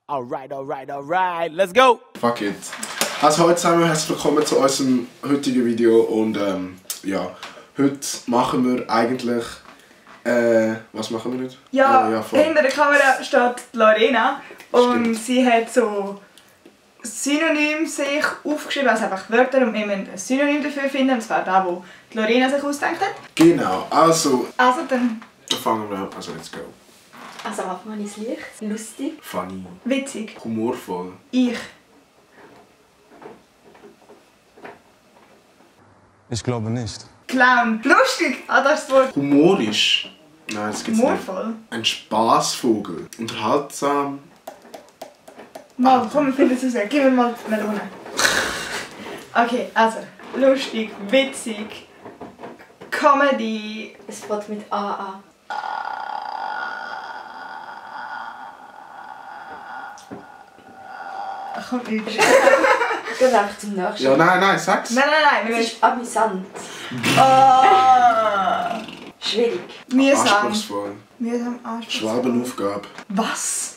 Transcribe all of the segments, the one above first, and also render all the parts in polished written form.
Alright, let's go! Fuck it. Also heute zusammen, herzlich willkommen zu unserem heutigen Video und ja, heute machen wir eigentlich, was machen wir heute? Ja, hinter der Kamera steht Lorena und sie hat so Synonym sich aufgeschrieben, also einfach Wörter und wir müssen ein Synonym dafür finden, das war das, wo die Lorena sich ausgedacht hat. Genau, also dann fangen wir an, also let's go. Also am Anfang habe ich es leicht, lustig, Funny, witzig, humorvoll, ich, Ich glaube nicht. Clown, lustig, das ist das Wort, humorisch, nein, das gibt's nicht. humorvoll. Ein Spaßvogel, unterhaltsam, Mal, komm, wir finden es raus, gib mir mal die Melone. Okay, also, lustig, witzig, Comedy, es fängt mit A an. kommt nicht. Gehen wir einfach zum nächsten. ja nein, sag's. Nein, wir Es müssen... ist amüsant, schwierig, Mühsam. Anspruchsvoll, Mühsam, anspruchsvoll. Schwabenaufgabe. Was?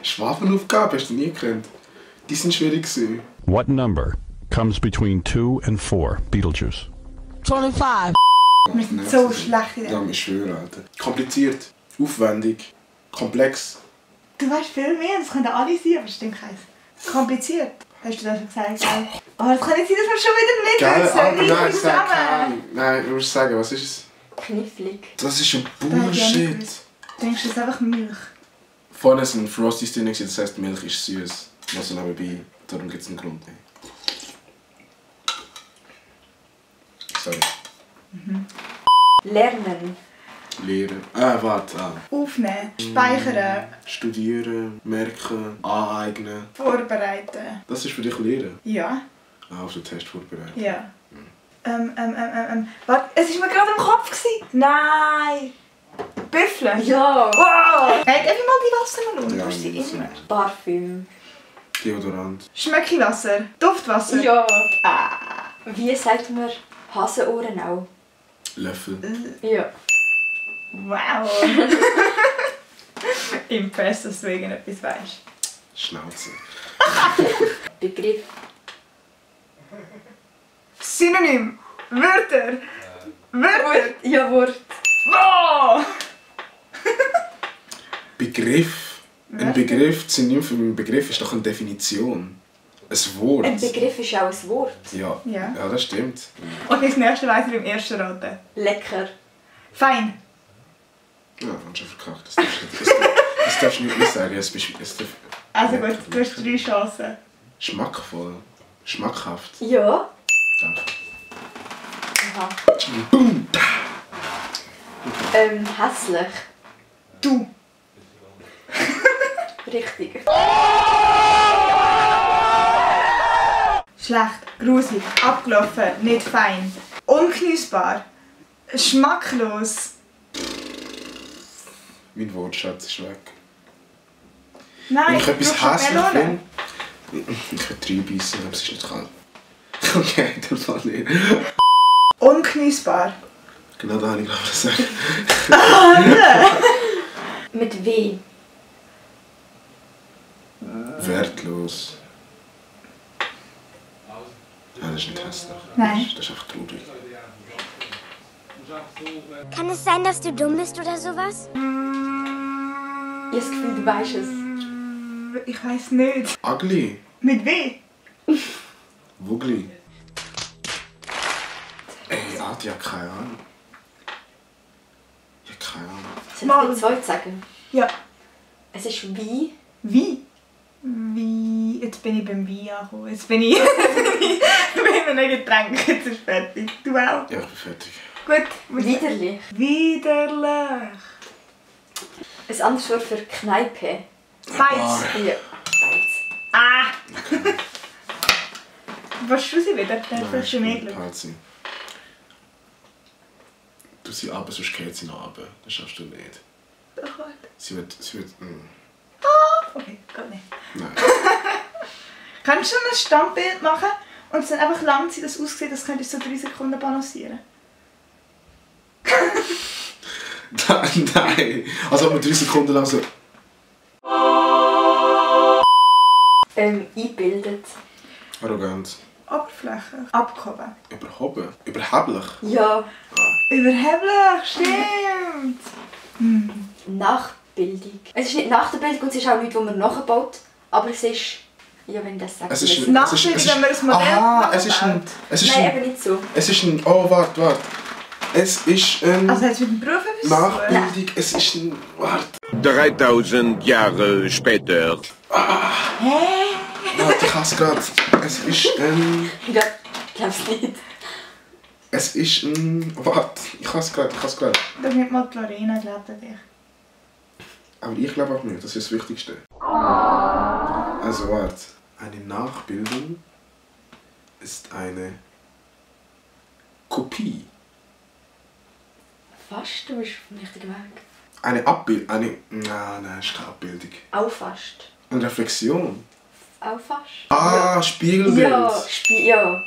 Schwabenaufgabe, hast du nie gekannt? Die sind schwierig gewesen. What number comes between 2 and 4? Beetlejuice. 25! Wir sind so schlecht in Ja, dem. ich schwöre, Alter. Kompliziert, aufwendig, komplex. Du weißt viel mehr, das können alle sein, aber es stimmt keins. Kompliziert, hast du das schon gesagt, gell? Aber es kann nicht sein, dass wir schon wieder nicht Geil, wissen. aber Ich nein, muss sag zusammen. kein. Nein, du musst sagen, was ist es? knifflig. Das ist ein Das hätte ich auch nicht Bullshit. gewusst. Du denkst, das ist einfach Milch. Vorne sind Frosties drin, das heisst, Milch ist süß. Also nebenbei, darum gibt es einen Grund nicht. Sorry. Lernen, Lehren. Warte. Aufnehmen, speichern, Studieren, merken, aneignen. vorbereiten. Das ist für dich Lehren. Ja. Auf den Test vorbereiten. Ja. Warte, es war mir gerade im Kopf gewesen. Nein. Büffeln. ja, Wow. Hey, darf ich mal die Wassermelone? Ja, Du hast sie muss immer. Parfüm, Deodorant. Schmöckiwasser. Duftwasser. ja, wie sagt man Hasenohren auch? Löffel. Ja, Wow. Impressed, dass du irgendetwas weißt. Schnauze. Begriff, Synonym. Wörter. Wörter. ja, Wort, Wow. Begriff. Ein Begriff, das Synonym für einen Begriff ist doch eine Definition. Ein Wort. ein Begriff ist auch ein Wort, Ja. Ja. Ja, das stimmt. Okay, das nächste weiss ich beim ersten raten. lecker, Fein. Ja, hast schon verkackt. Das darfst du nicht sagen. Es darf Also gut, du hast 3 Chancen. schmackvoll. Schmackhaft. ja, Danke. aha. Boom! Hässlich, Du. richtig, Schlecht, grusig, abgelaufen, nicht fein, ungenießbar, schmacklos. Mein Wortschatz ist weg. Nein, Wenn ich etwas du brauchst hässlich Melone. finde, ich kann reinbeissen, aber es ist nicht kalt. Okay, der Fall nicht. Ungenießbar. Genau das habe ich gerade gesagt. mit W, Wertlos. Ja, das ist nicht hässlich. Nein. Das ist einfach traurig. Kann es sein, dass du dumm bist oder sowas? ich habe das Gefühl, du weißt es, Ich weiß nicht. Ugly. Mit W? Wugli. Ey, Adi hat keine Ahnung. Ich habe keine Ahnung. soll Mal. ich dir 2 sagen? Ja. Es ist wie, Wie? Wie? Jetzt bin ich beim Wein angekommen. Jetzt bin ich bei einem Getränk. Jetzt ist fertig. Du auch? Ja, ich bin fertig. Gut. widerlich, Widerlich. ein anderes Wort für Kneipe, Beiz. ja, Ah! Was du sie wieder? Dann hast du mehr Glück. Palzi. Du sie runter, sonst geht sie noch runter. Das schaffst du nicht. Doch, warte. Sie wird. Okay, geht nicht. Nein. Kannst du ein Standbild machen und es dann einfach lang ziehen, dass es aussieht, das könntest du so 3 Sekunden balancieren? Nein. Also, ob man 3 Sekunden lang so. Eingebildet. Arrogant. Oberflächlich. Abgehoben. Überhoben. Überheblich. Ja. Überheblich, stimmt. Nachbildung. Es ist nicht nach der Bildung und es ist auch nichts, wo man nachbaut. Aber es ist... Ja, wenn ich das sage. Es ist Nachbildung, wenn man ein Modell aha, es ist ein... Nein, eben nicht so. Es ist ein... Oh, warte. Es ist ein... Also hat es mit dem Beruf etwas zu tun? Nachbildung, es ist ein... Warte. 3000 Jahre später. Warte, ich hab's grad. Es ist ein... Ja, glaub's nicht. Es ist ein... Warte, ich hab's grad. Da wird mal die Lorena glaubt an dich. Aber ich glaube auch nicht, das ist das Wichtigste. Also warte. Eine Nachbildung ist eine Kopie. Fast, du bist auf dem richtigen Weg. Eine Abbildung. Nein, ist keine Abbildung. Auch fast. Eine Reflexion. Auch fast. Ah, Spiegelbild. Ja, ja.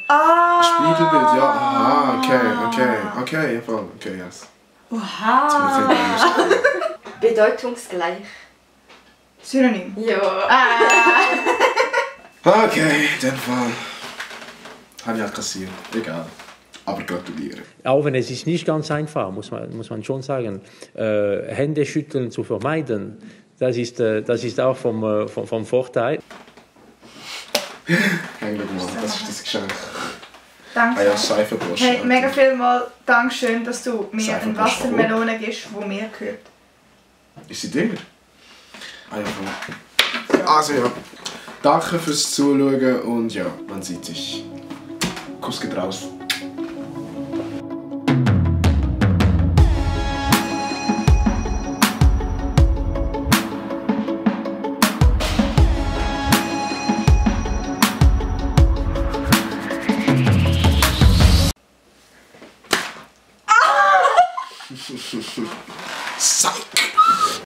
Spiegelbild, ja. Aha, okay, ja voll. Okay, yes. Oha! Bedeutungsgleich. Synonym. Ja. Okay, in dem Fall. Habe ich halt kassiert. Egal. Aber gratuliere. Auch wenn es ist nicht ganz einfach, muss man schon sagen. Hände schütteln zu vermeiden, das ist auch vom Vorteil. Hey, schau mal, das ist das Geschenk. Danke. Ah ja, Seifenpost. Hey, mega vielmal Dankeschön, dass du mir eine Seifenpost. Wassermelone gibst, die mir gehört. Ist sie dir? Ah ja, voll. Also ja, danke fürs Zuschauen und ja, man sieht sich. Kuss geht raus. Psych!